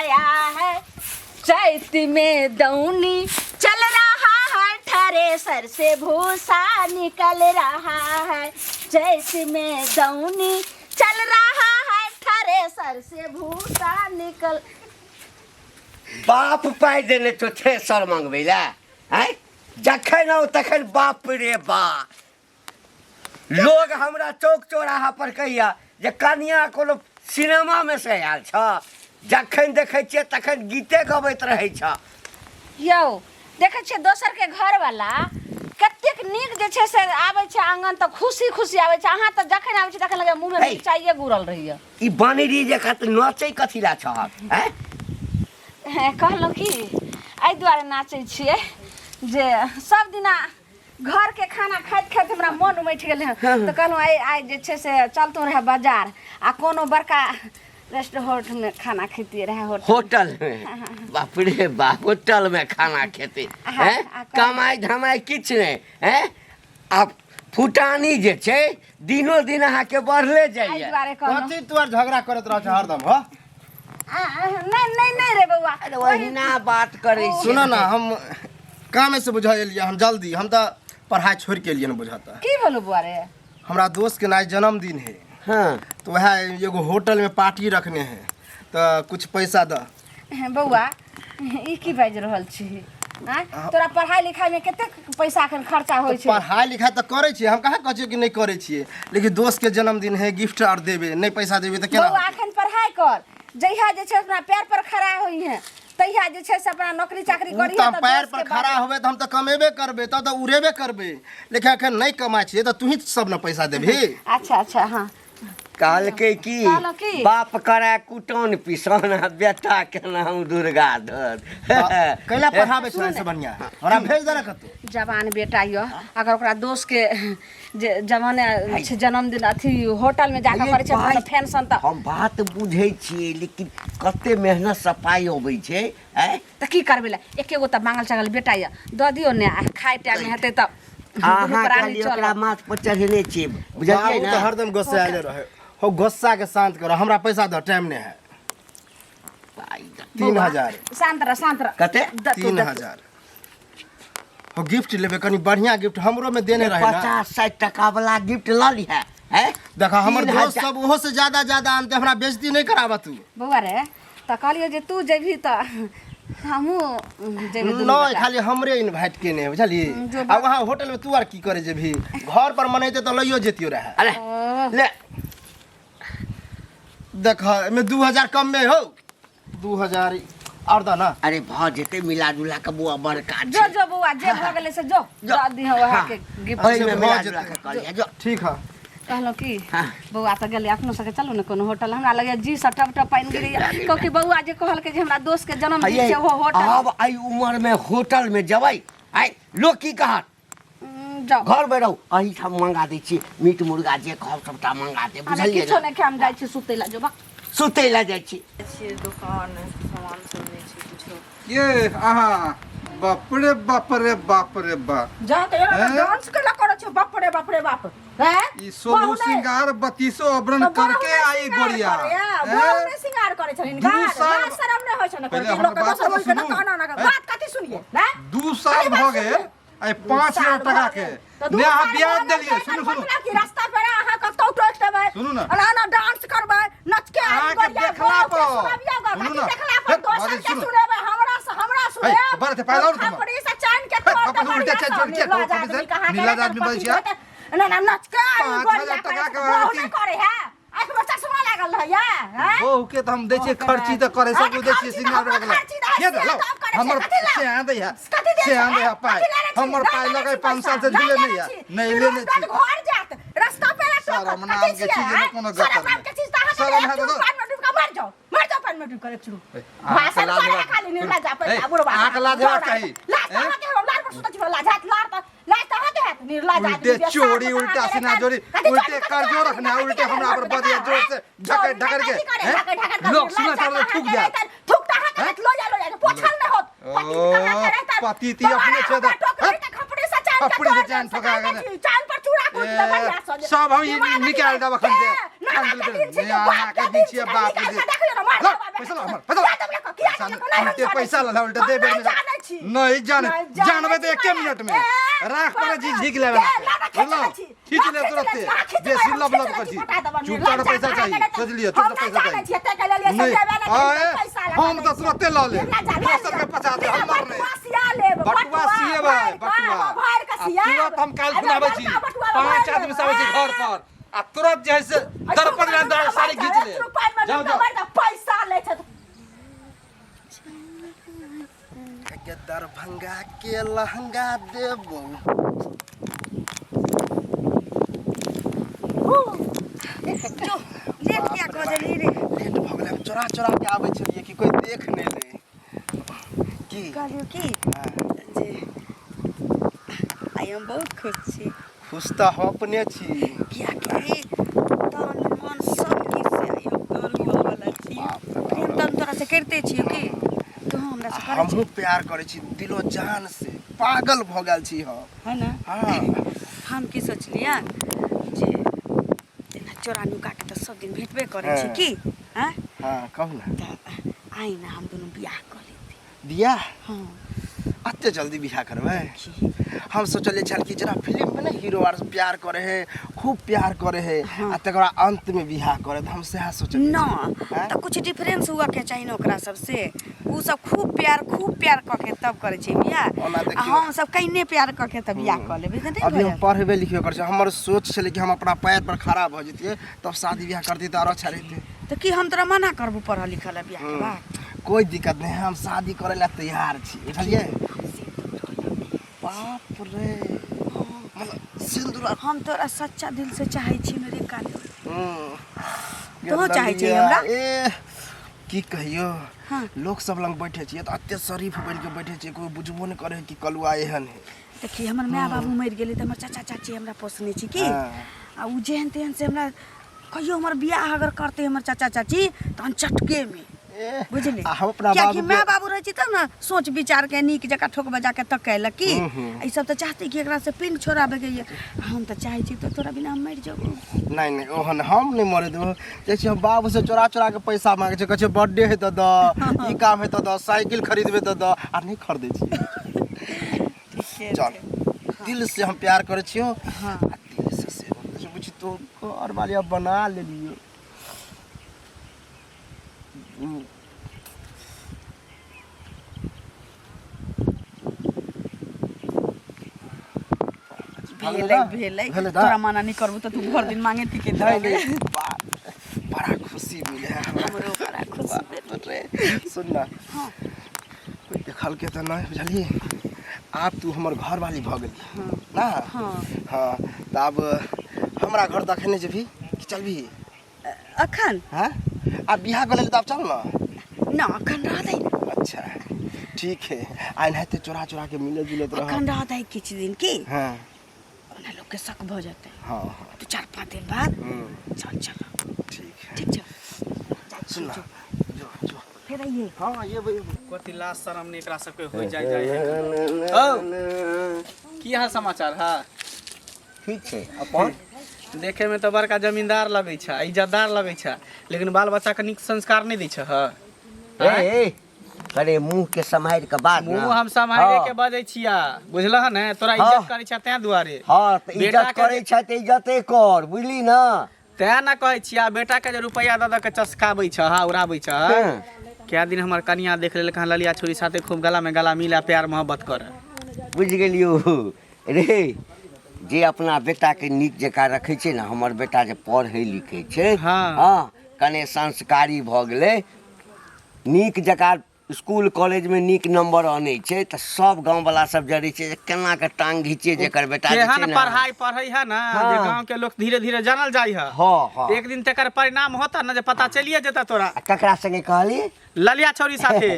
गया है। चैत में दौनी चल रहा है, थ्रेसर से भूसा निकल रहा है। चैत में दौनी चल रहा है, थ्रेसर से भूसा निकल। बाप पाइ देने छौ थ्रेसर मंगबै लए आँय? जखन आउ तखन बाप रे बा। लोग हमरा चौक चौराहा पर कहिया जे कनिया कोनो सिनेमामे से आयल छ, जखन देखै छियै तखन गीते गबैत रहै छ। यौ देखै छियै दोसर के घर वाला कतेक नीक जे छै से आबै छै आंगन तऽ खुशी खुशी आबै छै। अहाँ तऽ जखन आबै छै तखन लगैया मुँहमे हे। मिरचाइए गुड़ल रहैया। ई बनरी जकाँ तऽ नचै कथी लए छहक आँय? कहलहुँ कि एहि दुआरे नाचै छियै जे सब दिना घरके खाना खाइत खाइत हमरा मन उमटि गेलै हँ। तऽ कहलहुँ आइ आइ जे छै से चलतहुँ रहए बाजार आ कोनो बड़का रेस्टोरेंटमे खाना खैतियै रहए होटल। होटल में? बाप रे बाप, होटल में खाना खेते हैं? कमाई धमाई किछु नहि हैं, आ फुटानी जे छै दिनो दिन अहाँके बढ़ले एहि जाइए। दुआरे कहलहुँ। कथी तू आर झगड़ा करैत रह छ हरदम हो? नहीं नहीं नहीं रे बउआ, अरे ओहिना बात करै छी। सुनो ना, हम कामे से बुझा एलियै हम जल्दी, हम तऽ पढ़ाई छोड़ के एलियै न बुझाता। की भेलो बउआ रे? हमरा दोस्त के नाइ जन्मदिन है। हाँ। तो वह एगो होटल में पार्टी रखने है, तो कुछ पैसा द। बउआ ई की बाजि रहल छी? आँय? तोरा पढ़ाई लिखाई में कतेक पैसा अखन खर्चा होइ छै? पढ़ाई लिखाई तऽ करै छियै, हम कहाँ कहै छियै कि नहि करै छियै, लेकिन दोस्त के जन्मदिन है, गिफ्ट आर देबै, नहि पैसा देबै तऽ केना बउआ होतै? अखन पढ़ाई कर, जहिया जे छै अपना पैर पर खड़ा होइ है तहिया जे छै से अपना नौकरी चाकरी उ करी। तऽ हम पैर पर खड़ा होबै तऽ हम तऽ कमेबे करबै, तब तऽ उड़ेबे करबै, लेकिन अखन नहि कमाइ छियै तऽ तूही सब ने पैसा देबही। अच्छा अच्छा हाँ। कहलकै की? कहलहुँ की? बाप कराय कुटन पिसान आ बेटा के नाम दुर्गा दत्त। कैला पढ़ाबै छै से बढ़िया हमरा भेज दे ने कतौ। जवान बेटा यऽ, अगर ओकरा दोस्त के जे जवाने छै जन्मदिन अथी होटल में जाके ये करै छै पाइ- तऽ फैंसन तऽ। हम बात बुझै छियै, लेकिन कते मेहनत से पाइ अबै छै आँय? तऽ की करबै ला, एके गो तऽ मांगल चांगल बेटा यऽ, दऽ दियौ ने, आ खाय टाइम हेतै तऽ दुनू अहाँ प्राणी खाली ओकरा चलब। माथ पर चढ़ेने छियै, बुझलियै बाबू ने? तऽ हरदम गुस्साएले रहे हो, गुस्सा के शांत करो, हमरा पैसा दऽ, टाइम नहि है। पाइ दऽ। तीन बौआ, हजार। शांत रह, शांत रह। कते? दऽ तू, तीन दऽ तू। हजार। हो गिफ्ट लेबै कनी बढ़िया गिफ्ट हमरो में देने रहे ना। 50-60 टका वाला गिफ्ट लऽ लिहे हैं? देखा हमर तीन दोस्त हजार। सब ओहो से ज्यादा ज्यादा आनते, हमरा बेइज्जती नहीं कराबा तू। बौआ रे, तऽ कहलियौ जे तू जेबही तऽ हमहूँ जेबै दुनू नहीं गोटा। खाली हमरे इनवाइट केने है बुझली। जो आ वहाँ होटल में तू आर की करे जेबही? घर पर मनेते तऽ लइयो जेतियो रहे। अरे ले। देख एमे 2000 कम में हो, 2000 और द ना। अरे भ जेतै मिला जुला के बौआ, बड़का जो छै। जो बौआ, जे भऽ गेलै से जो जो। दऽ दिहऽ वएह हाँ। के गिफ्ट। ओहिमे भऽ मिला जेतै। जुला के कऽ लिहे जो। ठीक है। कहलहुँ की हाँ। बौआ तऽ गेलै, अपनो सबके चलू ने कोनो होटल, हमरा लगैया जी सँ टप टप पानि गिरैया, क्योंकि बौआ जे कहलकै जे हमरा दोस्त के जन्मदिन हयै, छै ओहो होटल। आब एहि उमर में होटल में जेबै आइ लोग की कहत? जाउ। घर में रहू, एहिठाम मंगा दै छी मीट मुर्गा, जे कहब सबटा मंगा देब, हमरा बुझलियै किछो ने? नहि खाय, हम जाइ छी सुतै लए, जो बा। सुतै लए जाइ छी। छियै दोकान, सामान सब नहि छै किछो। ये अहाँ बाप रे बाप रे बाप रे बाप। जा तऽ एना हैं? डांस केला करै छै, बाप रे बाप रे बाप। हैं? ई सोलू बहु नहि- सिंगार बत्तीसो अबरन तऽ बहु करके नहि आई सिंगार गोरिया। करैया, हैं? बहु नहि सिंगार करै छथिन। दू गार, साल- लाज शरम नहि होइ छनि पहिले लोकके, हमर लोकके बात दोसर तऽ बोलके सुनू। ना, ना, ना, हैं? बात कथी सुनिए हैं? 2 साल कथी बात भऽ गेल सुनिए? आइ 5000 टका के तऽ दू ने अहाँ साल ब्याज भऽ गेल देलियै। तऽ सुनू एकर सुनू मतलब कि रास्ता पर अहाँ कतौ टोकि देबै, सुनू ने। एना एना डांस करबै, नच के आबि अहाँके गोरिया, देखला गाँव के पर। सुनबियौ गऽ, सुनू कथी ने। देखला पर हे, दोसर बाजै के सुनू। सुनेबै, हमरा से हमरा हे, सुनेब। बड़ ते पाइ लाउ ने तुम। खपड़ी से चाइन के हे, तोड़ खपड़ी देबै, उल्टे चाइन बढ़िआँ तोड़ के, से, तोड़ निर्लज खपड़ी से, आदमी कहाँ निर्लज गेलै, आदमी बजै पति छियै। भेटै। एना एना नच के आबि 5000 गोरिया टका करै के छै, बहु अथी। नहि करै है। आँखिमे चश्मा लागल रहैया, हैं? बहू के तऽ हम दै छियै खर्ची तऽ करै सब दै छियै खर्ची तऽ सिंगार हमरा वगैरह। खर्ची तऽ के है, देलौ? से तब करै छै, हमर कथी ला? से आन दै है, कथी दै से छै, आन दै है हैं? पाइ। कथी लेने छी? हमर नहि पाइ लेने लगे छी 5 साल पैसा, से नहि झूले लेने नहि है, छी। नहि लेने रोज छी। घर जायत, रास्ता पे टोकत, शरम कथी नाम के छियै, चीज हैं? मे कोनो गतर शरम नाम नहि। के चीज तऽ अहाँके शरम एक हैत चूर तऽ- पानि मे डूबि कऽ मरि जाउ, मरि जाउ पानि मे डूबि कऽ एक चूर। अहाँके भाषण लाज करे हेबाक- खाली निर्लज अपन ए, बुढ़वा। अहाँके लाज हेबाक चाही। लाज तऽ ए? अहाँके हम लाज पर सुतै छी, लाज हैत, लाज तऽ लाज तऽ अहाँके हैत, निर्लज आदमी, उल्टे बेसार चोरी, तऽ उल्टा अहाँके सीना रहत। जोरी, कथी उल्टे चोरी, कथी कर्जो चोरी, रखने, कथी उल्टे करै हमरा पर कथी बदिया करै, जोर से चोरी, ढकड़ ढकड़ के, कथी करै, हैं? ढकड़ ढकड़ के लोक निर्लज सुनत अहाँके तऽ थूक जायत। रहत। थूक तऽ अहाँके हैं? रहत, लो जा, लो जा, पोछल नहि होत। पति ओ, तऽ अहाँके रहत। पति ती अपने छै तऽ- टोकरी तऽ खपड़ी से चान के खपड़ी से तोड़ चान देब, ठोका सकाइ गेलै। छी, चान पर चूड़ा कुटि देबै बढ़िआँ सँ। सब हम ई दिमाग निकालि देब एखन के? जे। नाना के दिन छी, नाना बाप के के दिन दिन छियै, छी, बाप के निकालि दिन। कऽ देखियौ ने, मार लो, देबै, पैसा लो हमर, दे पैसा लो। देब लऽ कऽ, किया पैसा देलको? नहि, हम उल्टे जानै पैसा छी। लऽ उल्टे हम दे बेर नहि में जानै छी। नहीं जाने नहि जानै जानबे छी तऽ एके माने। मिनट में ए, राख पर जी झीक लेबे ए, ना, ना, खींच बुझलहुँ लै छी। खींच ना, ले खींच लै तुरते छी, अहाँ खींच लै, बेसी हम लब खींच लब लै कर छी, छी फटा देबऽ, चुपचाप निर्लज्ज पैसा अहाँ चाहिए के सोचलिए हम चुपचाप नहि पैसा जानै छी, चाहिए एते के लेलियै, नहीं समझेबे नहि आए केलियै, पैसा लगा हम दै तऽ छी। तुरते लऽ लेब निर्लज्ज, लऽ दोसर के लिअ। पचा दे बिना हमर नहि बटुआ सिया लेब, बटुआ सिएबै भरि कऽ, बटुआ भरि कऽ आ सियाब। तुरत हम काल्हि एहिमे खुना आबै छी बड़का बटुआ पाँच भरि आदमी सब आबै छी लेब। घर पर आ तुरत जे है से दरपन में अंदर साड़ी घींच ले जाओ जाओ पैसा लै छै के दरभंगा के लहंगा देबो जो लेट किया कऽ देली रे लेट भऽ गेलै हम चोरा चोरा के आबै छलियै कि कोई देख नहि लै की कहलियौ की हाँ, जे आइ हम बहुत खुश छी खुश तऽ हम अपने छी कियाकि तन मन सब किछु से आइ हम तोर हुअ वाला छी प्रेम तऽ हम तोरा से करिते छियौ की तू हमरा से करै छी हमहूँ प्यार करै छी दिलो जान से पागल भऽ गेल छी हम है ना हाँ हम की सोचलियै जे एना चोरा नुका के तऽ सब दिन भेटबे करै छी हाँ। की आँय हाँ कहू ना तऽ आइ ना हम दुनू बियाह कऽ लेती बियाह हाँ एते जल्दी बियाह करबै हम सोचलियै छल कि जेना फिल्म में ने हीरो आर प्यार करे है खूब प्यार करे है आ तकर बाद अंत में बियाह करे तऽ हम सएह सोचलियै न आँय? तऽ कुछ डिफरेंस हुआ के चाही ने ओकरा सबसे उ सब खूब प्यार कऽ के तब करै छै बियाह ओना आ देखियौ हम सब कइने प्यार कऽ के तब बियाह कऽ लेबै तऽ नहि अभी भऽ हम जायत पढ़बे लिखबे करै छी हमर सोच छलै कि हम अपना पैर पर खड़ा भऽ जैतियै तब शादी बियाह करतियै तऽ आरो अच्छा रहितै तऽ की हम तोरा मना करबू पढ़ऽ लिखऽ लए बियाह के बाद कोई दिक्कत नहीं है हम शादी करे ला तैयार छी बुझलियै बाप रे मतलब सिंदूर हम तोरा सच्चा दिल से चाहै छी मेरे कालू हम्म। तोहूँ चाहै छिही हमरा? ए की कहियो हाँ। लोक सब लग बैठे छियै तऽ एते शरीफ बनि के बैठे छियै कोई बुझबो नहि करे कि कलुआ एहन है देखी हमर माय बाबू मरि गेलै तऽ हमर चाचा चाची हमरा पोसने छी की हाँ। आ उ जेहन तेहन से हमरा कहियो हमर बियाह अगर करते हमर चाचा चाची तहन चटके में ए, बुझली आ हम अपना कियाकि बाबू माय के बाबू रहै छै तब ने सोच विचार के नीक जकाँ ठोक बजा के तब कयलक की ई सब तऽ चाहते कि एकरा से पिंड छोड़ाबे के ये हम तऽ चाहै छी तऽ तोरा बिना हम मरि जेबो नहीं नहीं ओहन हम नहीं मरे देबो जैसे हम बाबू से चोरा चोरा के पैसा मांगे छै कहै छै बर्थडे है तऽ दऽ ई काम है तऽ दऽ साइकिल खरीदबे तऽ दऽ आ नहीं खरीदै छियै चल दिल से हम प्यार करै छियौ हाँ। आ दिल से सेहो से बुझी तो घर वाली अब बना लेलियो भेलै भेलै भेलै ना? तोरा मना नहीं करबू तऽ तू भर दिन मांगे टिके नहीं नहीं बड़ा खुशी मिले है हमरा। हमरो बड़ा खुशी भेल बाप रे सुन ना कोई देखल के तऽ नहीं बुझलिए आब तू हमर घर वाली भऽ गेली ना हाँ। हाँ तऽ आब हमरा घर देखे नहि जेबही कि चलबही अखन हाँ आब बियाह कऽ लेली तऽ आब चल ना ना अखन रहतै अच्छा ठीक है आ एनाहिते चोरा चोरा के मिले जुलत रह अखन रहतै किछु दिन की हाँ ओना लोक के शक भऽ जेतै हाँ हाँ दू चार पाँच दिन बाद चल चल ठीक है ठीक छै सुन ना जो जो फेर अइए हाँ ये भाई कथी लाज शरम नहि एकरा सबके हो जाइ जाइ है औ की हाल समाचार है ठीक छै अपन देखे में तऽ बड़का जमींदार लगै छै इज्जतदार लगै छै लेकिन बाल बच्चा के नीक संस्कार नहि दै छै हँ ए ए अरे मुंह के सम्हारि के बात ना। मुँह हम सम्हारे हाँ। के बजै छिया बुझलह ने तोरा हाँ। इज्जत करै छै तें दुआरे हाँ तऽ बेटा इज्जत के करै छै तऽ इज्जते कर बुझली ना तें ने कहै छिया बेटा के जे रुपैआ दऽ दऽ के चसकाबै छ हा उड़ाबै छ हँ। कए दिन हमर कनिया देख लेलक हँ ललिया छुरी साथे खूब गला में गला मिला प्यार मोहब्बत करे बुझि गेलियौ रे जे अपना बेटाके नीक जकाँ रखै छै ने हमर बेटा जे पढ़ै लिखै छै हाँ। हाँ कने संस्कारी भऽ गेलै नीक जकाँ स्कूल कॉलेजमे नीक नंबर अनै छै तऽ सब गाँववला सब जरै छै जे केना कऽ टांग घिचियै जे एकर बेटा जे छै केहन ने पढ़ाई पढ़ै है ना जे हाँ। गांव के लोग धीरे धीरे जानल जाइ है हाँ हाँ एक दिन तेकर परिणाम होता ना जे पता चलिए जेता तोरा आ ककरा संगे कहली ललिया छौरी साथे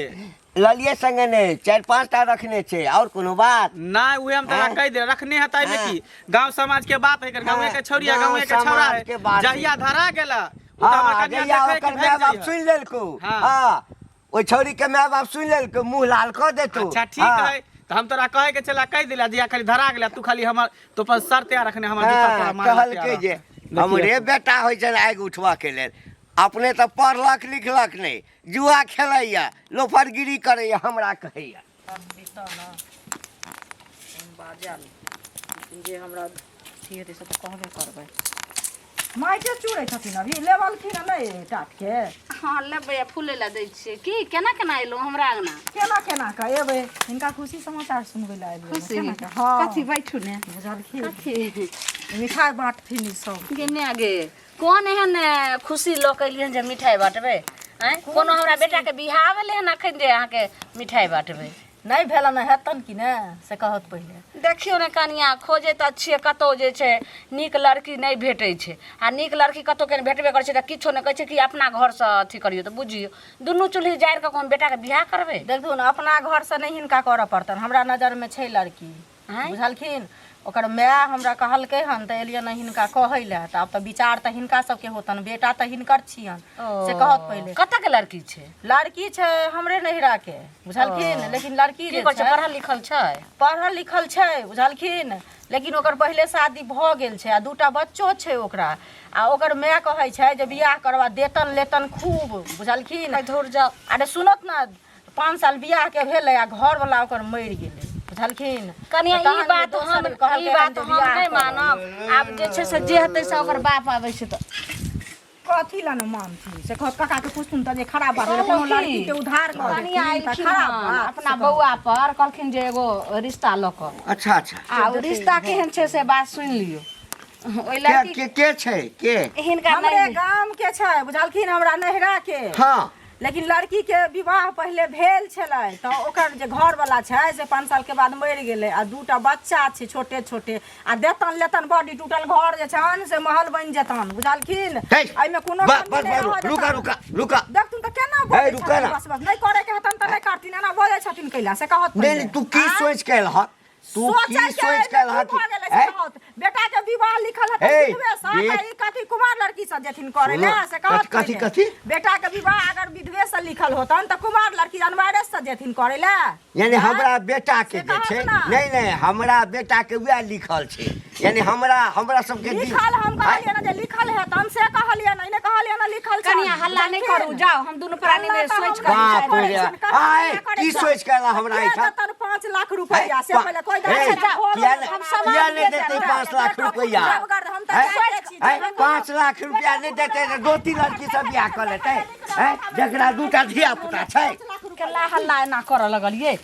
ललिए संगे नहि चारि पाँच टा रखने छै आओर कोनो बात ना उहे हम तोरा हाँ। कहि दे रखने है ताहि में हाँ। की गांव समाज के बात है गांव के छौरी है गाँव गांव के छौरा समाज है के बात है। जहिया धरा गेला उ तऽ हमर हाँ कनिया जहिया देखै के ओकर भागि माय बाप जाइए। सुनि लेलकौ हाँ। हाँ ओहि छौरी के माय बाप सुनि लेलकौ मुँह लाल कऽ देतौ अच्छा ठीक हाँ। है तऽ हम तोरा कहे के चला कहि दिला जहिया खाली धरा गेला तू खाली हमर तो पर सर तैयार रखने हमर जूता हाँ, तोरा मारला कहलकै तैयार जे रहतै। हमरे बेटा होइ छनि आगि उठबऽ के लेल अपने तऽ पढ़लक लिखलक नहि जुआ खेलैया लोफरगिरी करैया हमरा कहैया बाजल जे हमरा अथी हेतै से तऽ कहबे करबै माइटे चूरै छथिन अभी लेबलखिन हँ नहि टाटके हँ लेबै आ फूलै लए दै छियै की केना केना एलहुँ हमरा अङ्गना केना केना कऽ एबै हिनका खुशी समाचार सुनबै लए आबि खुशी गेलहुँ केना कऽ हँ कथी बैठू ने बुझलखिन कथी मिठाइ बाँटथिन ई सब गे माय गे कोन एहन खुशी लऽ कऽ एलियन जे मिठाइ बाँटबै आँय कोनो हमरा बेटाके बियाह भेलै हन अखन जे अहाँके मिठाइ बाँटबै नहि भेलनि हेतनि कि ने से कहत पहिले देखियौ ने कनिया खोजै तऽ छियै कतहु जे छै नीक लड़की नहि भेटै छै आ नीक लड़की कतहु कनि भेटबे करै छै तऽ किछो नहि कहै छै कि अपना घरसँ अथी करियौ तऽ बुझियौ दुनू चूल्ही जारि कऽ हम बेटाके बियाह करबै देखू ने अपना घरसँ नहि हिनका करऽ पड़तनि हमरा नजरमे छै लड़की आँय? बुझलखिन ओकर माय हमरा कहलकै हन तऽ एलियन हन हिनका कहै लए तऽ आब तऽ विचार तऽ हिनका सबके होतन बेटा तऽ हिनकर छियन से कहत पहिले कतऽ के लड़की छै लड़की छै हमरे नैहरा के बुझलखिन लेकिन लड़की की जे करै छै छै पढ़ल लिखल छै पढ़ल लिखल छै बुझलखिन लेकिन ओकर पहिले शादी भऽ गेल छै आ दूटा बच्चो छै ओकरा आ ओकर माय कहै छै जे बियाह करबा देतन लेतन खूब बुझलखिन धुर जाउ अरे सुनत ने 5 साल बियाह के भेलै आ घरवला ओकर मरि गेलै बुझलखिन कनिया तऽ ई तहन बात दोसर हम कहलकै ई बात हन जे हम बियाह नहि करब। मानब आब जे छै से जे हेतै से ओकर बाप आबै छै तऽ कथी लए ने मानथिन से कहत काका के पुछथुन तऽ जे खराब बात भेलै कोनो कहलहुँ की? लड़की के उधार कऽ कनिया देथिन तऽ एलखिन खराब हन बात अपना से कहत। बौआ पर कहलखिन जे एगो रिश्ता लऽ कऽ अच्छा अच्छा आ ओ रिश्ता केहन छै से बात सुनि लियौ ओहि के लड़की के के छै के हिनका हमरे नहि गाम के छै बुझलखिन हमरा नैहरा के हाँ लेकिन लड़की के विवाह पहिले भेल छलै तऽ ओकर जे घरवला छै से 5 साल के बाद मरि गेलै आ दूटा बच्चा छै छोटे छोटे आ देतन लेतन बॉडी टूटल घर जे छनि से महल बनि जेतन बुझलखिन हे, एहिमे कोनो बस कमी बस नहि बस रहऽ रुका देतन। रुका रुका देखथुन तऽ केना हे, बजै रुका छथिन ना। बस बस नहि करे के हेतन तऽ नहि करथिन एना बजै छथिन कैला से कहत नहीं पहिले। नहीं तू की आँय? सोच के एलहक तू की सोचै के सोच के एहिमे एलहक की भऽ गेलै से हैं? कहत। बेटा के विवाह लिखल हेतै हे, विधवे सँ बे- तऽ ई कथी कुमार लड़की सँ जेथिन करै सुनो, लए से कहत कथी- पहिले। कथी? बेटा के विवाह अगर विधवे सँ लिखल होतन तऽ कुमार लड़की अनवारे सँ जेथिन करै लए यानी आँय? हमरा बेटा के से जे कहत छै ना। नहीं नहीं हमरा बेटा के वएह लिखल छै यानी हमरा हमरा सबके दिल- लिखल हम कहलियै ना जे लिखल हेतन से कहलियै ना ई नहि कहलियै ना लिखल छनि। कनिया हल्ला नहि करू जाउ हम दुनू प्राणी मे हल्ला तऽ सोचि हम कऽ बाप विचार रे करै छी। आय की सोच के एला हमरा के एहिठाम देतन 5 लाख रुपैआ से पहिले कोई हे, दे किया नहि किया नहि देतै 5 लाख रुपैआ हैं? हैं? 5 लाख रुपैआ नहि देतै तऽ दो तीन लड़की सब बियाह कऽ लेतै हैं जकरा दूटा धिया पुता छै केला हल्ला एना करऽ लगलियै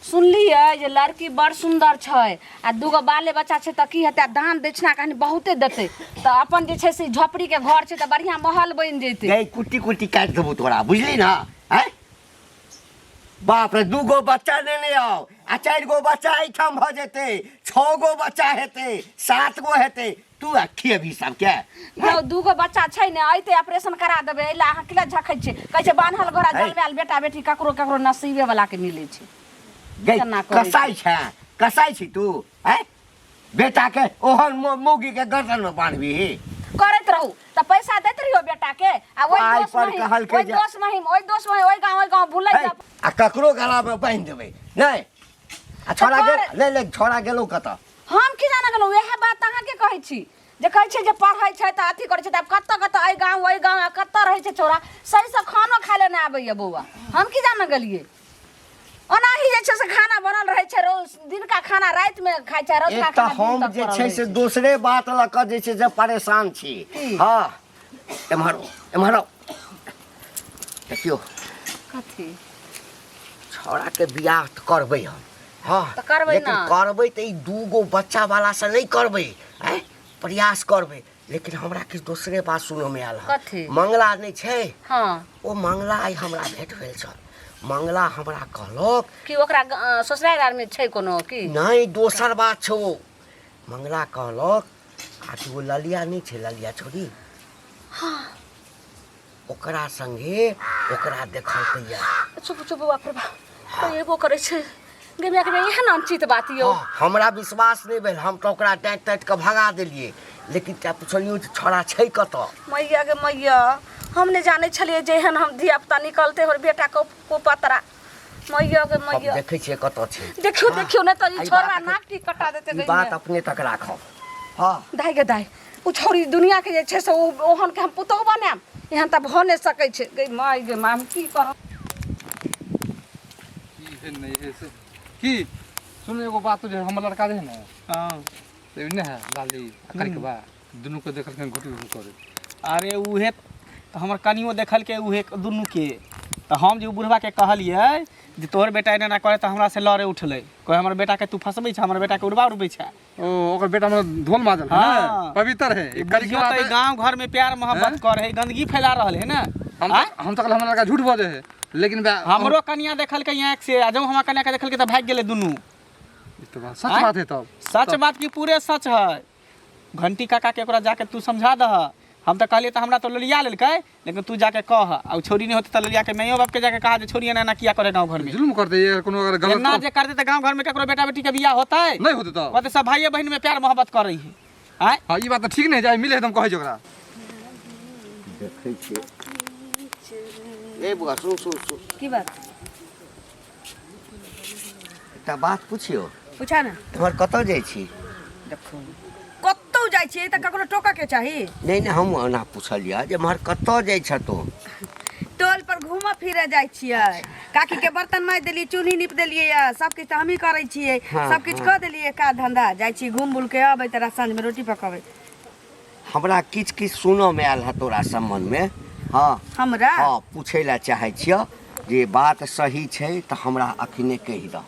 सुनलियै जे लड़की बड़ सुन्दर छै आ दूगो बाले बच्चा छै तऽ की हेतै आ दान दक्षिणा कनि बहुते देतै तऽ अपन जे छै से झोपड़ीके घर छै तऽ बढ़िआँ महल बनि जेतै गई कुट्टी कुट्टी काटि देबौ तोरा बुझली ना हैं बाप रे दूगो बच्चा लेने आउ आ 4 गो बच्चा एहिठाम भऽ जेतै 6 गो बच्चा हेतै 7 गो हेतै तू आ खेबही सबके यौ दूगो बच्चा छै ने अयतै ऑपरेशन करा देबै एहि लए अहाँ किला झखै छियै कहै छै बान्हल घोड़ा है। जलमायल बेटा बेटी ककरो ककरो नसीबे वाला के मिलै छै गई केना करै कसाई छै कसाई छी तू हैं बेटा के ओहन मौगी के गर्दन में बांधबी करैत रहू तऽ पैसा दैत रहियो बेटा के आ ओहि पाइ दोस पर महिम कहलकै ओहि जे- दोस महिम ओहि दोस महिम ओहि गाँव ओहि गाँव भुलै है, आ ककरो गला में बांधि देबै नहि आ छोड़ा गेल ले ले छोड़ा गेलौ कतऽ हम की जाना गेलहुँ वएह बात अहाँके कहै छी जे कहै छै जे पढ़ै छै तऽ अथी करै छै तऽ आब कतऽ कतऽ एहि गाँव ओहि गाँव आ कतऽ रहै छै छौड़ा सहीसँ खानो खाय लए नहि आबैए बौआ हम की जाना गेलियै ओनाही जे छै से खाना बनल रहै छै रोज दिनका खाना रातिमे खाइ छै रतुका एक तऽ खाना दिन हम तक जे पड़ल छै रहै से दोसरे बात लऽ कऽ जे छै से परेशान छी हँ एम्हर आउ, एम्हर आउ। देखियौ कथी छौड़ाके बियाह तऽ करबै हम हँ तऽ करबै लेकिन ने। करबै तऽ ई दूगो बच्चा वाला से नहि करबै आँय प्रयास करबै लेकिन हमरा किछु दोसरे बात सुनऽमे आयल हँ कथी? मंगला नहि छै हँ ओ मंगला आइ हमरा भेट भेल छल मंगला हमरा कहलक कि ओकरा ससुरारि आरमे छै कोनो की नहि दोसर बात छौ मंगला कहलक आ कि ओ ललिया नहि छै ललिया छोरी ओकरा संगे ओकरा देखलकैया चुप चुप बाप रे बाप कोई एगो करै छै गे माय के माय एहन अनुचित बात यौ हाँ, हमरा विश्वास नहि भेल हम तऽ ओकरा डाँटि ताँटि कऽ भगा देलियै लेकिन तैँ पुछलियौ जे छौड़ा छै कतऽ मैया गे मैया हम नहि जानै छलियै जे एहन हम धिया पुता निकलतै हमर बेटा को कुपतरा मैया गे हम मैया देखै छियै कतऽ छै देखियौ हाँ, देखियौ नहि तऽ ई एहि छोड़ा बात नाक टी कटा देतै ई बात अपने तक राखब हँ दाइ गे दाइ ओ छौड़ी दुनियाके जे छै से ओ ओहनके हम पुतोहु बनायब एहन तऽ भऽ नहि सकै छै। गै माय गै माय, हम की करब? की है नहीं है से की सुन एगो बात जे हमर लड़का जे है ने हाँ से नहि है लाली आ करिकबा दुनू के देखलखिन घुटु घुटु करे। अरे उहे तऽ हमर कनियो देखलकै उहे दुनूके, तऽ हम जे ओ बुढ़बाके कहलियै जे तोहर बेटा एना एना करे तऽ हमरा से लड़े उठलै, कहै हमर बेटाके तू फँसबै छ, हमर बेटाके उड़बा उड़बै छ। ओ ओकर बेटा मतलब धोल माजल है हाँ। ने, पवित्र है। ई बुझियौ करिकबा तऽ गाँव घर में प्यार मोहब्बत करे है, गंदगी फैला रहल है ने। हम हम तऽ कहल हमर लड़का झूठ बजै है, लेकिन हमरो कनिया देखलकै आँखि से, आ जब हमरा कनिया के देखलकै तऽ भागि गेलै दुनू। ई तऽ बात सच बात है तब। सच बात की पूरे सच है। घंटी काका के ओकरा जाके तू समझा दह। हम तऽ कहलियै तऽ हमरा तऽ ललिया लेलकै, लेकिन तू जाके कह। आ उ छौड़ी नहि होतै तऽ ललिया के माइयो बाप के जाके कहा जे छौड़ी एना एना किया करे गाँव घर में। जुल्म करतै ये, कोनो अगर गलत एना जे करतै तऽ गाँव घर में ककरो बेटा बेटी के बियाह होतै? नहीं होतै तब। कहतै सब भाइये बहिन में प्यार मोहब्बत करै है। आँय? हाँ ई बात तऽ ठीक नहीं जाय मिले है तऽ हम कहै छी ओकरा। देखै छियै। ए बुआ, सुन सुन सुन। की बात? एकटा बात पुछियौ। पूछा ने। तोहर कतऽ जाइ छी? देखो कतौ जाइ छियै तऽ ककरो टोकऽ के चाही। नहि नहि, हम ओना पुछलियै जे एम्हर कतऽ जाइ छ तू? टोल पर घूमऽ फिरऽ जाइ छियै। काकी के बर्तन माजि देलियै, चूल्ही नीप देलियै, यऽ सब किछु तऽ हमही करै छियै। हाँ, सब किछु हाँ। कऽ देलियै, काज धंधा जाइ छी घूम बुल के अबै तऽ साँझ में रोटी पकबै। हमरा किछु किछु सुनऽमे आयल है तोरा सम्बन्धमे। हाँ हमरा? हाँ, पूछै लए चाहै छियऽ जे बात सही छै तऽ हमरा अखने कहि दह।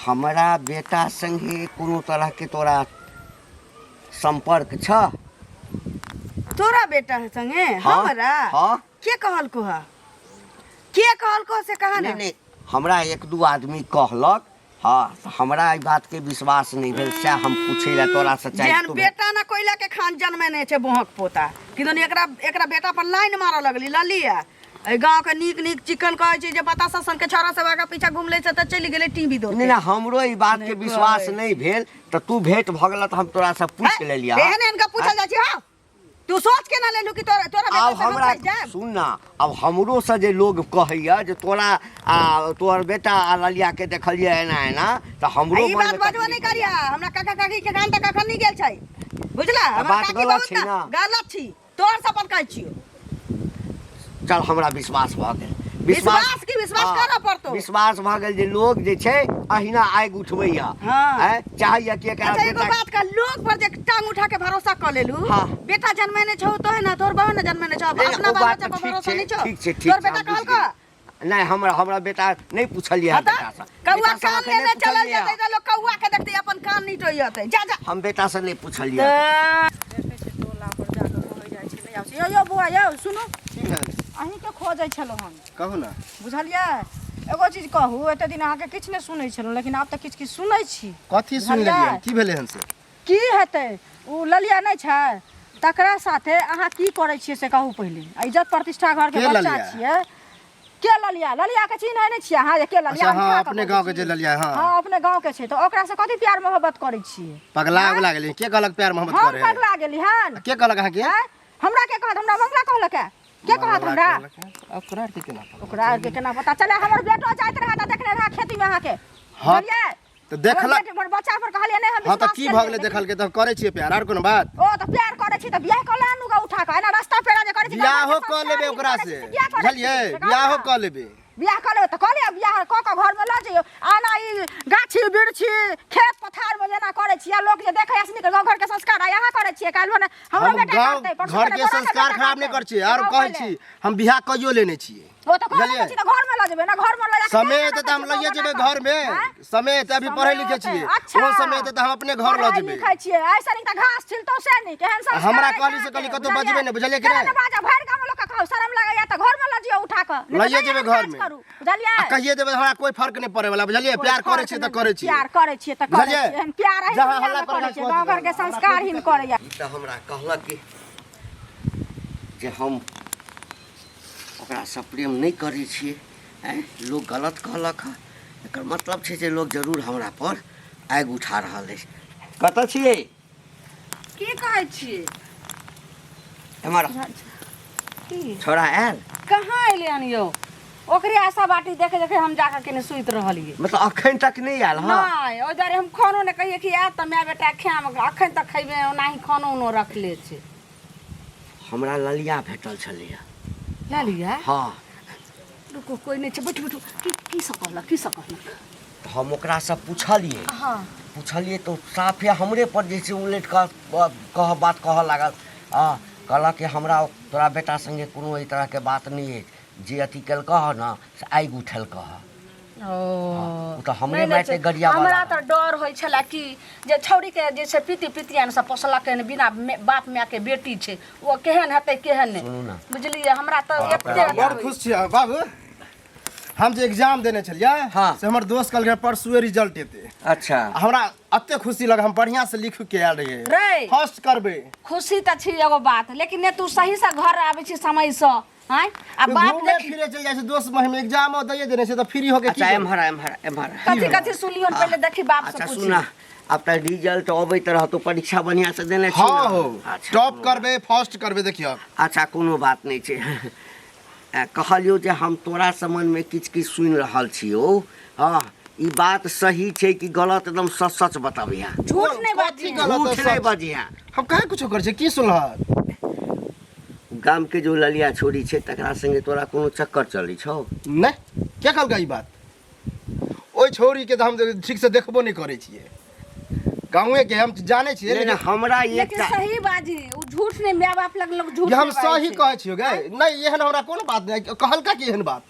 हमरा बेटा संगे कोनो तरहके तोरा सम्पर्क छ? तोरा बेटा संगे? हाँ, हमरा? हाँ। के कहलको है? के कहलको से कहा नहि ने? नहि, हमरा एक दू आदमी कहलक। हाँ, तऽ हमरा एहि बातके विश्वास नहि भेल, सएह हम पूछै लए तोरासँ चाहै। जेहन बेटा ना कोयला के खान जन्मेने छै बोहक पोता किदन एकरा एकरा बेटा पर लाइन मारऽ लगली ललिया। एहि गाँव के नीक नीक चिकन कहै छै जे बताशा सन के छौड़ा सब आगा पीछा घुमलै से तऽ चलि गेलै टीवी दौड़ नहि नहि, हमरो एहि बातके विश्वास नहि भेल तऽ तू भेंट भऽ गेल तऽ हम तोरासँ पूछि लेलियै। एहन एहन के पूछल जाइ छै। हँ तू सोच के ना लेलू कि तोरा तोरा बेटा आब से हम हमरा फँसि जायब? सुन ना, आब हमरो से जे लोग कहैया जे तोरा आ तोहर बेटा आ ललिया के देखलियै एना एना, तऽ हमरो ई मन बात में बजबो तकलीफ नहीं करिया। हमरा काका काकी के गान तक अखन नहीं गेल छै, बुझला? तऽ हमरा बात काकी गलत बहुत छै ना। गलत छी, तोहर सपन कहै छियो। चल हमरा विश्वास भऽ गेल। विश्वास की विश्वास हाँ, करऽ पड़तौ। विश्वास भऽ गेल जे लोग जे छै अहिना आगि उठबैया। हाँ। आँय, चाहैया कि एकरा अच्छा एगो बेटा बात कह, लोग पर जे टांग उठा के भरोसा कऽ लेलू, हाँ। बेटा जन्मेने छौ तो है ना, तोहर बहन जन्मेने छौ, नहि, नहि, अपना ओ बाल बात बच्चा तऽ पर ठीक भरोसा छै, नहीं छौ। ठीक छै, ठीक तोहर छै, बेटा हम बुझि कहलकौ? गेलियै। नहि, हमरा हमरा बेटा नहि पुछलियै हाँ तऽ? बेटा सँ। कौआ बेटा सँ कान एखन नहि लेने चलल पुछलियै। जेतै तऽ लोग कौआ के देखतै अपन कान नहीं टोइयतै। जा जा। हम बेटा सँ नहि पुछलियै। देखै छै टोला पर जाकऽ कहै जाइ छै नहि आबै छै। यौ यौ बौआ यौ सुनू, की भेल? अहीँके खोजै छलहुँ हम। कहू ने। बुझलियै, एगो चीज कहू, एते दिन अहाँके किछु नहि सुनै छलहुँ, लेकिन आब तऽ किछु किछु सुनै छी। कथी सुनि बुझलियै? लेलियै? की भेलै हन से? की हेतै, ओ ललिया नहि छै तकरा साथे अहाँ की करै छियै से कहू पहिले। आ इज्जत प्रतिष्ठा घरके के बच्चा ललिया? छियै। के ललिया? ललिया के चिन्है नहि छियै अहाँ जे के ललिया? अच्छा, हाँ, हम अपने गाँव के जे ललिया, हाँ। हाँ, अपने गाँव के छै, तऽ ओकरा से कथी प्यार मोहब्बत करै छियै? पगला उगला गेलियै? के कहलक प्यार मोहब्बत हम करै है? पगला गेली हन? के कहलक अहाँके? आँय? हमरा के कहत? हमरा मंगला कहलक है। के कहत हमरा? अब तोरा के केना पता? ओकरा आर के केना पता चले? हमर बेटो जाइत रहै तऽ देखने रहै खेती में अहाँके। हाँ, बुझलियै? तऽ देखलक। हमर बच्चा पर कहलियै नहि हम हाँ, तऽ विश्वास की भऽ केलियै, गेलै देखलकै तऽ करै छियै प्यार, आर कोनो बात? ओ तऽ प्यार करै छी तऽ बियाह कऽ ले आनू गा उठा कऽ। एना रास्ता पेड़ा जे करै छी, बियाहो गाँव घरके कऽ लेबै संस्कार ओकरा करै से, छी से किया करै छी? बुझलियै? से कहू बियाहो ने। कऽ लेबै। बियाह कऽ लेबै तऽ कऽ लिअ, बियाह कऽ कऽ घरमे लऽ जइयौ। आना ई गाछी बिरछी खेत पथारमे जेना करै छियै, लोक जे देखै से नीक गाँव घरके संस्कार आइ अहाँ करै छियै, काल्हि भने हमरो हम बेटा गाँव करतै, परसू घर भने के तोरा संस्कार बेटा खराब नहि करतै। करै छियै। आर गाँव कहै पहिले। छी हम बियाह कइयो लेने छियै। ओ तऽ घर बुझलियै? मे छी तऽ घर मे लऽ जेबै ना, घर मे लऽ जाके समय केना एतै तऽ हम रखै छियै लइए गाँव जेबै बना घर मे। कऽ? आँय? समय एतै, अभी समय पढ़ै लिखै एतै, छियै, अच्छा। ओ समय एतै तऽ हम अपने घर लऽ पढ़ै जेबै। लिखै छियै, ऐसे नीक तऽ घास छिलतौ से नीक। एहन संस्कार हमरा अछि कहली से अहाँके, कहली कतौ बुझलियै? बजबै नहि, बुझलियै कि केना नहि? ने बाजब, भरि गाम लोक के कहू, शरम लागैया तऽ घर मे लऽ जियौ उठा कऽ। नहि तऽ लइए नहि जेबै एहन घर काज मे। करू, बुझलियै? आ कहिए देबै हमरा कोइ फर्क नहि पड़ै वाला, बुझलियै? कोइ प्यार करै फर्क छियै तऽ नहि करै छियै। प्यार करै छियै तऽ करै बुझलियै? छियै। एहन प्यार अही जहाँ दुनिया हल्ला मे करै करै छियै, कऽ गाँव देबै। घर के संस्कार ही करैया। ई तऽ हमरा कहलक कि जे हम ओकरासँ प्रेम नहि करै छियै। आँय, लोक गलत कहलक हँ, एकर मतलब छै जे लोक जरूर हमरा पर आगि उठा रहल अछि। कतऽ छियै? की कहै छियै? एम्हर की छोड़ा आयल? कहाँ एलै हन यौ? ओकरे आशा बाटी देखे देखे हम जाके केने सुति रहलियै। मतलब अखन तक नहि आयल? हँ नहि, ओहि दुआरे हम खानो नहि कहियै कि आयत तऽ माय बेटा खायब, अखन तक खैबे ओनाही खानो उनो रखले छै। हमरा ललिया भेटल छलैया। ललिया? हँ। रुकू, कोइ नहि छै, बैठू बैठू। की की सब कहलक, की सब कहलक? तऽ हम ओकरासँ पुछलियै। हँ। पुछलियै तऽ साफे हमरे पर जे छै उलटि कऽ कह बात कहऽ लागल। आ कहलक कि हमरा तोरा बेटा संगे कोनो एहि तरहके बात नहि अछि, जे अथी केलकऽ हँ ने से आगि उठेलकऽ हँ। ओ ओ तऽ हमरे नहि, नहि मारिते छै। गरियाबऽ हमरा लागल। तऽ डर होइ छलै कि जे छौड़ीके जे छै पिती पितियान सब पोसलकै हन, बिना बाप मायके बेटी छै, ओ केहन हेतै केहन नहि। सुनू ने। बुझलियै, हमरा तऽ एते बड़ खुश छियै बाबू। हम जे एग्जाम देने छलियै हाँ। से हमर दोस्त कहलकै परसुए रिजल्ट एतै। अच्छा। आ हमरा एते खुशी लग, हम बढ़िया से लिख के आयल रहियै। रे। फर्स्ट करबै। खुशी तऽ छी एगो बात, लेकिन ने तू सही से घर आबै छी समय से, आँय? आ बाप घूमे देखी फिरे चलि जाइ छै दोस्त महिम, एग्जाम दैए देने छै तऽ फ्री होके की अच्छा करबै? एम्हर एम्हर एम्हर। कथी कथी सुनलियौ पहिले देखी बाप से अच्छा पूछी। सुना, आब तऽ रिजल्ट अबैत रहतो, परीक्षा बढ़िया से देने छी हाँ ने? हो। अच्छा, टॉप कोनो करबै, फर्स्ट करबै, देखियौ। अच्छा कोनो बात नहि छै। कहलियौ जे हम तोरा सम्बन्धमे किछु किछु सुनि रहल छियौ। हँ, ई बात सही छै कि गलत? एकदम सच सच बतबिहे। झूठ नहि कथी बाजी। गलत झूठ है, नहि सच? बजिहे। हम काहे कुछो करै छियै? की सुनलह? गाम के जो ललिया छोरी छै तकरा संगे तोरा कोनो चक्कर चलै छौ? नहि, के कहलकै ई बात? ओहि छौरी के तऽ हम ठीक से देखबो नहि करै छियै, गाँवे के हम जानै छियै। नहि, नहि, लेकिन हमरा लेकिन एकटा सही बाजी, ओ झूठ नहि, माय बाप लग लोग झूठ जे हम नहि बाजै सही छै। कहै छियौ गै, नहि एहन हमरा कोनो बात नहि कहलका कि एहन बात।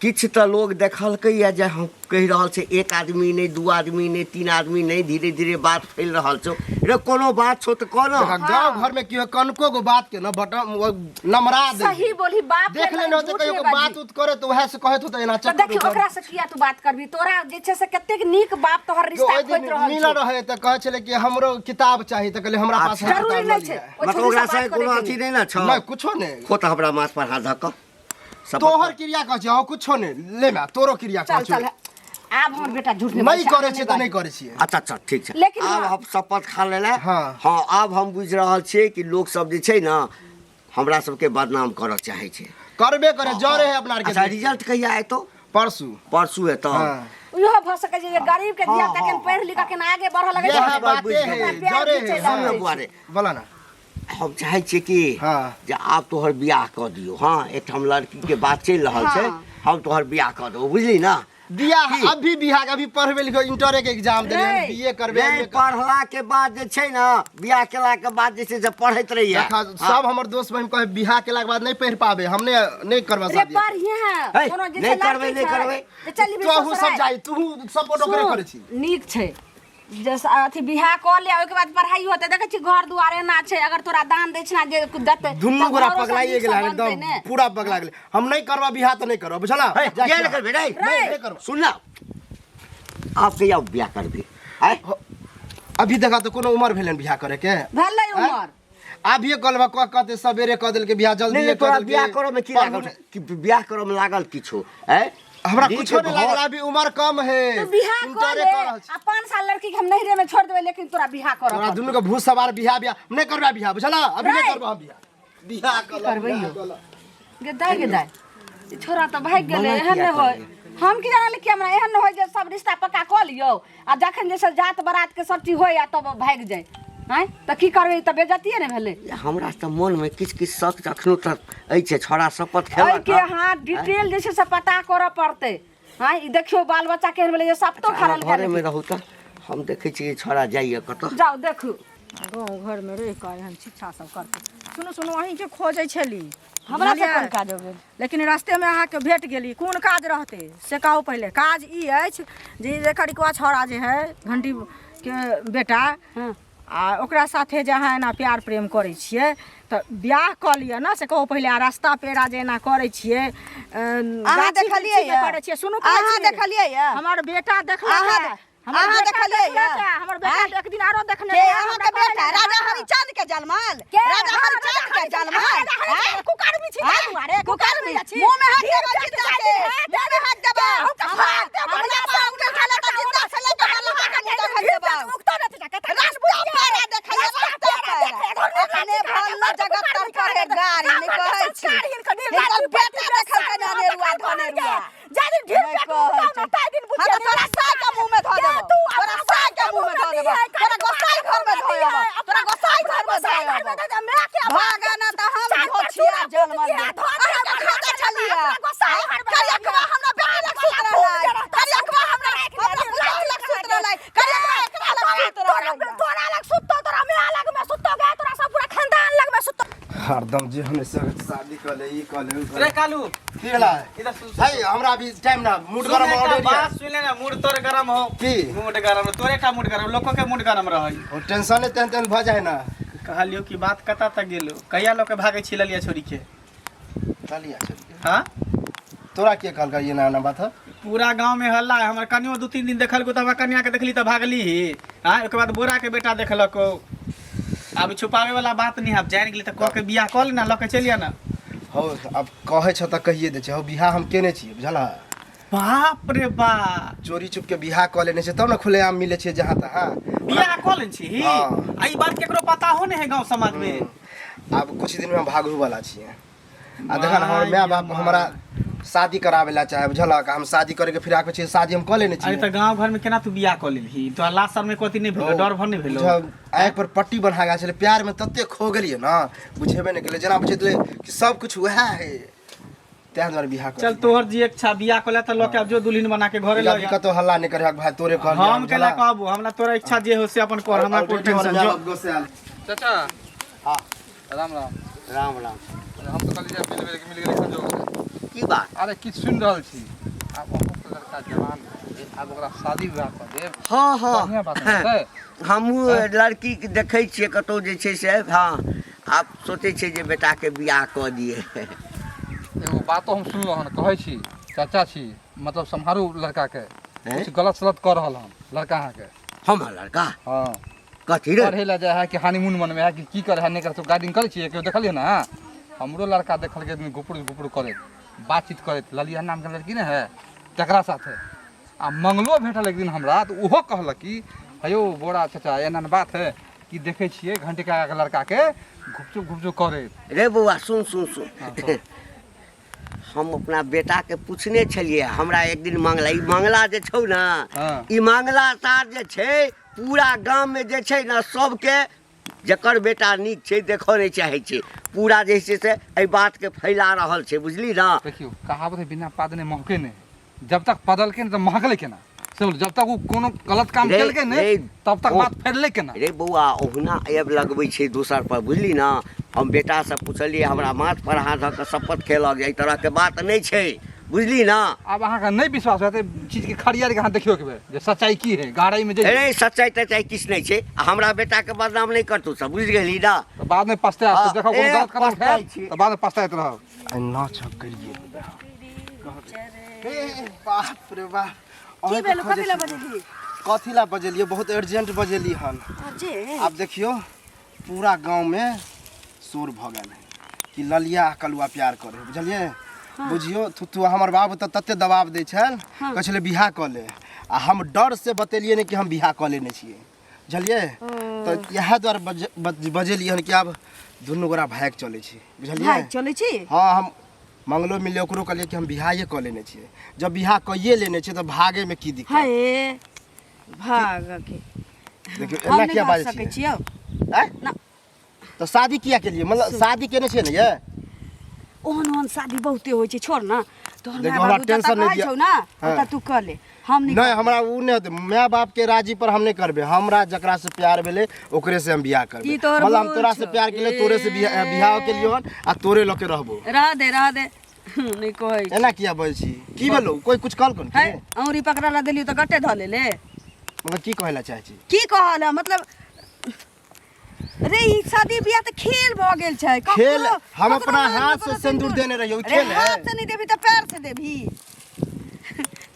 किछु तऽ लोग देखलकैए जे हम कहि रहल छै, एक आदमी नहि, दू आदमी नहि, तीन आदमी नहि, धीरे धीरे बात फैल रहल छौ। रे कोनो बात छौ तऽ कह ने। देखा, गाँव घर में की हो, कनको गो बात के न बटम वो नमरा दे। सही बोली बाप देख के लेने होते झूठ कहियो नहि के बात बाजी। उत करे तो वएह से कहत होते एना तऽ चक्कर देखी उकर। ओकरा से किया तू बात करबी? तोरा जे छै से कतेक नीक बाप तोहर जो रिश्ता ओहि खोजि दिन रहल मिलल छौ। रहे तऽ कहै छलै कि हमरो किताब चाही, तऽ कहलियै हमरा पास अच्छा। है जरूरी किताब, नहि लऽ छै लिअ। ओहि मतलब छौड़ी ओकरा से से बात कोनो करैके। अथी नहि ने छौ? नहि, कुछो नहि। खो तऽ हमरा माथ पर हाथ धऽ कऽ शपथ तोहर कर। क्रिया कहै छियौ, कुछो नहि ले माय, तोरो क्रिया चल कहै चल छियौ। आब हमर बेटा झूठ नहि नहि बाजै छै, करै आब छियै तऽ नहि बाजै। करै छियै। अच्छा अच्छा ठीक छै। लेकिन आब हँ। हम शपथ खा लेले। हाँ। हाँ, आब हम बुझि रहल छियै कि लोक सब जे छै ने हमरा सबके बदनाम करऽ चाहै छै। करबे करे जरे है अपना आरके। अच्छा देख के। रिजल्ट कहिया एतौ? परसू। परसू एतौ। हाँ। इहो भऽ सकै छै जे गरीब के धिया हाँ, पुता के हाँ, पढ़ि लिख के आगे बढ़ऽ लगै इएह छै, बाते बुझि है, गेलियै। प्यार जरे घिचै है। सुन लागै ने छै। बुआ रे, बोला ना। हम चाहै छियै कि हाँ। जे आब तोहर बियाह कऽ दियौ। हाँ, एकठाम लड़की के बात चलि रहल छै, हाँ। हम तोहर बियाह कऽ देबौ, बुझली ना? बियाह की? अभी बियाह के अभी पढ़बे लिखो, इंटरे के एग्जाम देलियै, रे। बीए करबे, नहि, MA करबै। पढ़ला के बाद जे छै ने बियाह केला के बाद जे छै से पढ़ैत रहिए। देखा, सब हमर दोस्त बहिन कहे बियाह केला के बाद नहीं पढ़ पाबे, हमने नहीं करबा रे शादी। पढ़िए है, कोनो जे नहि छै करबै, लड़की नहि छै, करबै। जे चलि जेबही तोहू सब ससुरारि। जाई, तू सपोर्ट ओकरे सुन, करै छी। नीक छै जे अथी बियाह कऽ ले, ओहिके बाद पढ़ाई होतै। देखै छी घर दुआर एना छै, अगर तोरा दान दै छै जे देतै दुनू तऽ गोरा घरो सब पगलाइए नीकसँ गेलै हन, बनतै एकदम ने। पूरा पगला गेलै। हम नहीं करबा बियाह तऽ नहीं करबा, बुझला? है, जा बियाह नहि छियै। करबै रे। नहीं, नहीं करबा। सुन ना, आब कहिया बियाह करबी? आँय? अभी देखा तऽ कोनो उमर भेलै बियाह करे के? भेलै उमर। अभिये कहलबा कह कहते सबेरे कह देलकै बियाह, जल्दी नहीं, नहीं, तोरा बियाह करऽ में की लागल छौ? कि बियाह करऽ में लागल किछो? आँय? हमरा नीक कुछो नहीं लागल, घर- अभी उमर कम है। तू बियाह कर इंटरे ले, कऽ रहल छी। आ 5 साल लड़की के हम नैहरे में छोड़ देबै, लेकिन तोरा बियाह करऽ तोरा पड़तौ। दुनू के भूत सवार बियाह बियाह नहीं करबा बियाह, बुझला? अभी नहीं रे। करबा हम बियाह। बियाह कर करबै यौ? गे दाइ, गे दाइ, ई छोरा तऽ भागि गेलै। मना एहन किया नहि होय। करबै? हम की जानल कि हमरा एहन नहि होय जे सब रिश्ता पक्का कऽ लियौ आ जखन जे छै जात बरात के सब चीज होय आ तब भागि जाय। आँय, तऽ की करबै? ई तऽ बेजतिये ने भेलै। हमरा तऽ मनमे किछु किछु शक अखनो तक अछि, छौड़ा शपथ खेलक एहिके हँ। हाँ डिटेल जे छै से पता करऽ पड़तै। हाँ, ई देखियौ बाल बच्चा केहन भेलै जे सपतो अहाँ खड़ल घरेमे रहू तऽ हम देखै छी छौड़ा जाइए कतऽ। जाउ देखू। गाँव घरमे रहि कऽ एहन शिक्षा सब करतै। सुनू सुनू, अहीँके खोजै छली। हमरा से बुझलियै? कोन काज हो गेल? लेकिन रास्तेमे अहाँके भेट गेली। कोन काज रहतै से कहू पहिले। काज ई अछि जे जे करिकवा छौड़ा जे है घंटीके बेटा, हँ। आ ओकरा साथे जे अहाँ एना प्यार प्रेम करै छियै तऽ बियाह कऽ लिअ ने, से कहू पहिले। आ रास्ता पेड़ा जे एना करै छियै, अहाँ गाछी देखलियै बिरछीमे यऽ? करै छियै। सुनू, कहै अहाँ छी। देखलियै यऽ? हमर बेटा देखलक अहाँ हँ। हमर अहाँ बेटा देखलियै देखलक यऽ? हँ, हमर बेटा आँय? एक दिन आरो देखने के रहै, अहाँके हमरा कहै बेटा रहै, राजा हँ। हरिचंद के जनमल? के? राजा हँ, हरिचंद के जनमल? राजा हरिचंद आँय? कुकर्मी छी आँय? ताहि दुआरे, कुकर्मी छी। मुँह में हाथ ढेर देबऽ जाति जिंदा जाति से, है, मुँह में हाथ देबऽ। हम तऽ हमरा फाड़ देब, हमरा बढ़िआँ पास उठल छलै तऽ जिंदा छलै तऽ मल्लाह के मुँह देखै देबऽ। रास्ता पेड़ा देखै, रास्ता पेड़ा। अखने भल्ला जगत तर पढ़े गाड़ी नहि कहै छी। छी हिनकर बेटा देखलकै ने अनेरुआ धनेरुआ जाहि दिन ढील नहि पेट कहै उठा छै। ना ताहि दिन हाँ तऽ तोरा साय के मुँह में धऽ देबौ तोरा साय के मुँह में धऽ देबौ तोरा गोसाई घर में धऽ देबौ तोरा गोसाई घर में धऽ देबौ भागा ना तऽ हम धोछिया जनमल अहाँ के खाता छलियै करियकवा हमरा बेटी लग सुत रहलै करियकवा हमरा हमरा पुतहु लग सुत रहलै करियकवा एकरा लग सुत रहलै तोरा लग सुततो तोरा माय लग में सुततो गे तोरा सब पूरा खानदान लग में सुततो हरदम जे हमें शादी कऽ ले ई कऽ ले उ कऽ ले रे कालू की भेला इधर सुन भाई हमरा अभी टाइम ना मूड सुन गरम एकटा ऑलरेडी बात सुन ले ना मूड तोर गरम हो की? मूड गरम हो, तोरे का मूड गरम लोको के मूड गरम रहै और टेंशन तेहन तेहन भऽ जाइ ना कहलियो कि बात कता तक गेलो कहिया लोके भागै छी ललिया छोरी के ललिया छोरी के हाँ तोरा के कहलका ये ना ना बात है पूरा गांव में हल्ला है हमर कनियो दू तीन दिन देखलको तऽ हमरा कनिया के देखली तऽ भागली ही हाँ ओकर बाद बोरा के बेटा देखलको आब छुपावे वाला बात नहीं आब जान गेली तऽ कह के बियाह कऽ ले ना लऽ के चलि आ ना हौ अब कहै छ तऽ कहिए दै छै हौ बियाह हम केने छियै बुझलह बाप रे बाप चोरी चुप के बियाह कऽ लेने छै तब ने खुलेआम मिलै छै जहाँ तहाँ बियाह कऽ लेने छी हाँ। आ ई बात केकरो पता हो नहीं है गांव समाज में आब कुछ दिन में हम भागहु वाला छियै आ देख न हमर माय बाप हमरा शादी करावे ला चाहे बुझलक हम शादी करे के फिराक में छियै शादी हम कऽ लेने अरे छियै तऽ गांव घर में केना तू बियाह कऽ लेलही तोरा लाज शर्म में कथी नहीं भेलो डर भर नहीं भेलो बुझल आँखि पर पट्टी बन्हा गेल छलै प्यार में तते खो गेलियै ने बुझेबे नहि केलियै जेना बुझैत रहै कि सब कुछ उएह है तें दुआरे बियाह कर चल तोहर जी इच्छा बियाह कऽ ले तऽ लऽ के आब जो दुल्हन बना के घरे लऽ अभी कतौ हल्ला नहि करहक भाई तोरे कहलियै हम केला कहबो हमरा तोरा इच्छा जे हो से अपन कर हमरा कोई टेंशन जो चाचा हाँ। राम राम राम राम अरे हम तऽ कहलियै जे मिल गेल मिल गेलै संजोग से की बात अरे किछु सुनि रहल छी आब अहूँके लड़का जवान भऽ गेल आब ओकरा शादी विवाह कऽ देब हँ हँ बढ़िआँ बात ने छै हमहूँ लड़कीके देखै छियै कतहु जे छै से हँ आब सोचै छियै जे बेटाके बियाह कऽ दियै एगो बातो हम सुनलहुँ हन कहै छी चाचा छी मतलब सम्हारू लड़काके हैं? किछु गलत सलत कऽ रहल हन लड़का अहाँके हमर लड़का हँ कथी रे पढ़े लए जाइ है कि हनीमून मनबै है कि की करे है नहि करे सब गाइडिंग करै छियै केओ देखलियै ने हमरो लड़का देखलकै एक दिन गुपुर गुपुर करैत बातचीत करैत ललिया नामके लड़की ने है तकरा साथे आ मंगलो भेटल एक दिन हमरा तऽ ओहो कहलक कि हेयौ बोरा चाचा एना एना बात है कि देखै छियै घंटी काकाके लड़काके घुपचुप घुपचुप करैत रे बौआ सुन सुन सुन हँ, कहू। हम अपना बेटाके पूछने छलियै हमरा एक दिन मंगला ई मंगला जे छौ ने हँ। ई मंगला सार जे छै पूरा गाममे जे छै ने सबके जकर बेटा नीक छै देखऽ नहि चाहै छै पूरा जे छै से एहि बातके फैला रहल छै बुझली ने देखियौ कहावत है बिना पाद ने महके नहि जब तक पदलकै नहि तऽ महकलै केना से बोलू जब तक ओ कोनो गलत काम रे- केलकै नहि रे, तब तक ओ- बात फैललै केना रे बौआ ओहुना ऐब लगबै छै दोसर पर बुझली ने हम बेटासँ पुछलियै हमरा माथ पर हाथ धऽ कऽ शपथ खेलक जे एहि तरहके बात नहि छै बुझली ना आब अहाँके नहि विश्वास होयत एहि चीजके खरियार के अहाँ देखियौ एक बेर जे सच्चाई की है गहराई में जइयौ अरे सच्चाई तच्चाई किछु नहि छै आ हमरा बेटाके बदनाम नहि कर तू सब बुझि गेलही ना तऽ बाद में पछतायब हाँ, देखो कोनो ए, गलत कदम पछताइ उठायब छी। तऽ बाद में पछताइत रहब आ नाच करिए ए बाप रे बाप की अहाँके भेलो खोजै कथी ला छी। बजेली कथी ला बजेलियै बहुत अर्जेंट बजेली हन अर्जेंट आब देखियौ पूरा गाँवमे शोर भऽ गेल है कि ललिया आ कलुआ प्यार करे बुझलियै बुझियौ थुथु हमर बाबू तऽ तते दबाव दै छल कहै छलै बियाह कऽ ले आ हम डर से बतेलियै नहि कि हम बियाह कऽ लेने छियै बुझलियै तऽ इएह दुआरे बजेलियै हन कि आब दुनू गोरा भागि चलै छी बुझलियै भागि चलै छी हँ हम मंगलो मिलले ओकरो कहलियै कि हम बियाहे कऽ लेने छियै जब बियाह कइए लेने छियै तऽ भागैमे की दिक्कत हाय भाग के देखियौ हम एना नहि किया भाग बाजै सकै छियै छियौ आँय? ना। तऽ शादी किया केलियै मतलब शादी केने छियै ने ये ओहन ओहन शादी बहुते होइ छै छोड़ ना तोहर देखियौ, माय हमरा बाबू जतऽ टेंशन नहि कहै दिअ। छौ ना हाँ। ओतऽ तू कऽ ले हम नहि नहि हमरा उ नहि होतै माय बाप के राजी पर हम नहि करबै हमरा जकरा से प्यार भेलै ओकरे से हम बियाह करबै ई तोहर मतलब हम भूल तोरा से छौ। प्यार केलियै तोरे से बियाह बियाह केलियै हन आ तोरे लऽ के रहबो रह दे रह दे नहि कहै छी। एना किया बजै छी की भेलौ कोई कुछ कहलकन है की औंरी पकड़ा ला देलियौ तऽ गट्टे धऽ लेले मतलब की कहै ला चाहै छी की कहल है मतलब रे ई शादी बियाह तऽ खेल भऽ गेल छै ककरो- खेल हम ककरो अपना मांग हाथ ककरो से सिंदूर देने रहियौ अरे खेल है हाथ से नहीं देबी तऽ पैर से देबी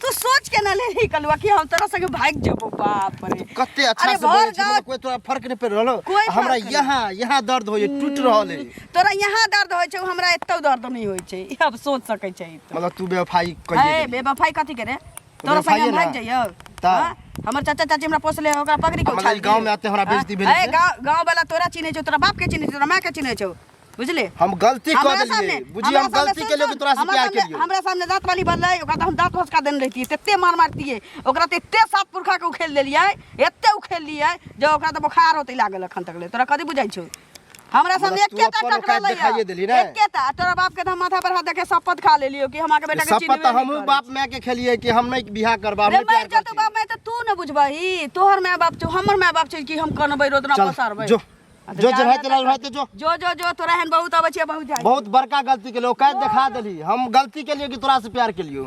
तू सोच के ना ले कलुआ कि हम तोरा संगे भागि जेबो बाप रे कते अच्छा अरे से भर बोलै छी गाँव मतलब कोई तोरा फर्क नहीं पड़ रहलो कोई हमरा फर्क नहीं। यहाँ यहाँ दर्द होइए टूट रहल है तोरा यहाँ दर्द होइ छौ हमरा एतौ दर्द नहीं होइ छै ई अब सोच सकै छै तू मतलब तू बेवफाई कहिए हे देली। बेवफाई कथी के रे तोरा संगे हम बेवफाइए ना। भागि जइयौ तऽ? हाँ? हमर चाचा चाची हमरा पोसले है, ओकरा पकड़ी के मतलब उछाल गाँव में आते हमरा बेइज्जती भेलै से? गाँव गाँव वाला तोरा चिन्है छौ तोरा बाप के चिन्है छौ तोरा माय के चिन्है छौ बुझले हम गलती कऽ हमरा देलियै सामने बुझी हम हमरा सामने गलती सुन, केलियै कि सुन, तोरा से हमरा प्यार सामने- केलियै हमरा सामने दाँत वाली बनलै ओकरा तऽ हम दाँत भसका देने रहितियै तते मार मारतियै ओकरा तऽ एते सात पुरखा के उखेल देलियै एते उखेललियै जे ओकरा तऽ बोखार होतै लागल अखन तक ले तोरा कथी बुझाइ छौ हमरा सामने मतलब तू एकेटा अपन औकात टकरालै देखाइए देलही ने? एकेटा आ तोरा बाप के तऽ हम माथा पर हाथ दके शपथ खा लेलियो कि हम अहाँके बेटा के शपथ चिन्हबे तऽ नहि हमहूँ करै। बाप माय के खेलियै कि हम नहि बियाह करबा हम रे नहि प्यार मरि जेतौ करै बाप माय तऽ तू ने बुझबही तोहर माय बाप छौ हमर माय बाप छै कि हम कनबै रोदना चल, पसारबै जो। आ तऽ जो जा जे जा रहते रहते जो। जो जो जो तोरा एहन बहुत अबै छै बहुत जाइ बहुत बड़का गलती केलियै औकात देखा देली हम गलती केलियै कि तोरा से प्यार केलियो।